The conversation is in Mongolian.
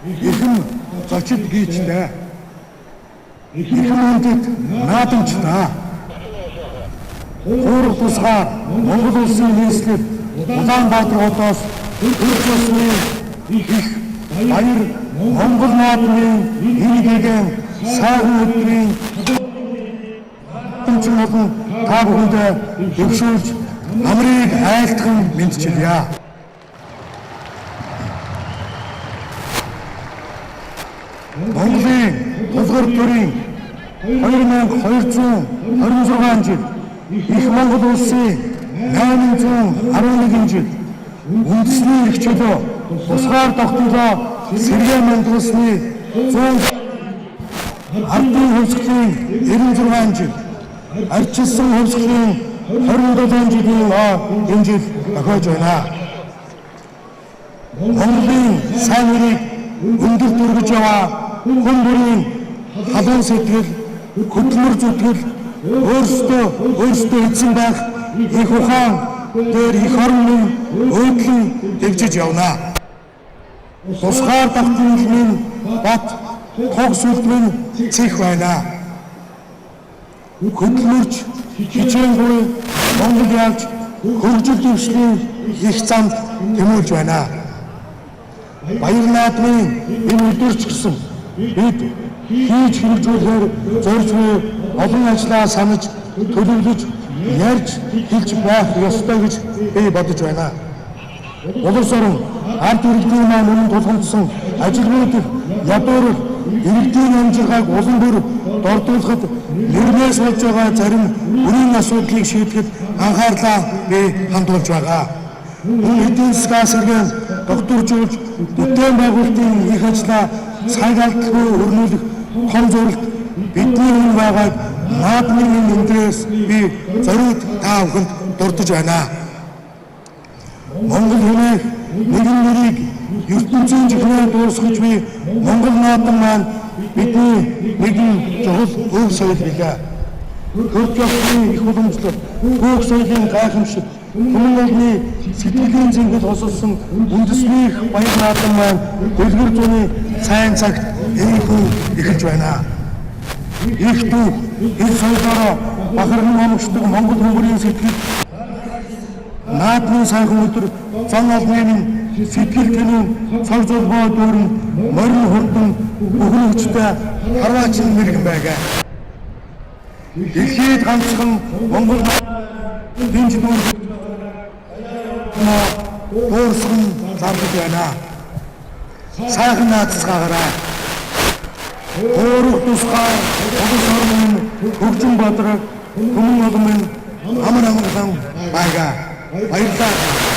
Эрхэм зочид гийчтэй. Эрхэм хүндэт наадамчдаа. Хуурах тусгаар Монгол улсын нийслэл Улаанбаатар хотоос төрч усны их баяр Монгол наадмын энэ гэгэн сайхан өдрийн наадамчин болон та бүхэндээ дэвшүүлж амрыг айлтган мэндчилье. Монголын тулгар төрийн 2226 жил их Монгол улсын 811 жил үндэсний эрх чөлөө тусгаар тогтнолоо сэргээн мандуулсны 100 ардын хувьсгалын 96 жил арчилсан хувьсгалын 27 жилийн энэ жил тохиож байна. Монголын сайн нэрийг өндөр дөргөж яваа хүн бүрийн халуун сэтгэл, хөдөлмөр зүтгэл, өөрсдөө эзэн байх их ухаан дээр эх орон минь өөдлөн дэвжиж явна. Тусгаар тогтнол минь бат тог сүлд минь цэх байна. Хөдөлмөрч хичээнгүй Монгол ялж хөгжил дэвшлийн их замд тэмүүлж байна. Баяр наадмын энэ өдөрч гэсэн бид хийж хэрэгжүүлэхээр зорж буй олон ажлаа санаж төлөвлөж ярьж хэлж байх ёстой гэж би бодож байна. Улс орон ард иргэдийн маань үнэн тулгамдсан ажилгүйдэл ядуурл иргэдийн амжиргааг улам бүр дордуулахад нэрнээс болж байгаа зарим бүрийн асуудлыг шийдэхэд анхаарлаа би хандуулж байгаа. Мөн эдийн засгаа сэргээн докторжуулж бүтээн байгуулалтын их ажлаа цаг алдалгүй өрнүүлэх том зорилт бидний өмнө байгааг наадмын энэ өндрөөс би зориуд та бүхэнд дурдж байна. Монгол хэмээх нэгэн нэрийг ертөнцийн жихнээр дуусгаж буй Монгол наадам маань бидний нэгэн чухал өв соёл билээ. Хөрт ёсны их уламжлал, түүх соёлын гайхамшиг, түмэн олны сэтгэлийн зингэл хосолсон үндэсний их баяр наадам маань дэлгэр зууны сайн цагт энэхүү эхэлж байна. Их түүх, их соёлоороо бахархан хомогшдог Монгол хүмүүрийн сэтгэл наадмын сайхан өдөр зан албаны минь сэтгэл тэнүүн цог золбоо дүүрэн морин хурдан бүхэн хүчтэй харваачин мэрэгэн байгаа. Дэлхийд ганцхан Монгол дэмж дүүргэж дуурсган зарлаж байна. Сайхан наацгаагаарай. Хуурах тусгаар улс орон минь хөгжин бадраг түмэн олон минь амар амгалан байгаа. Баярлалаа.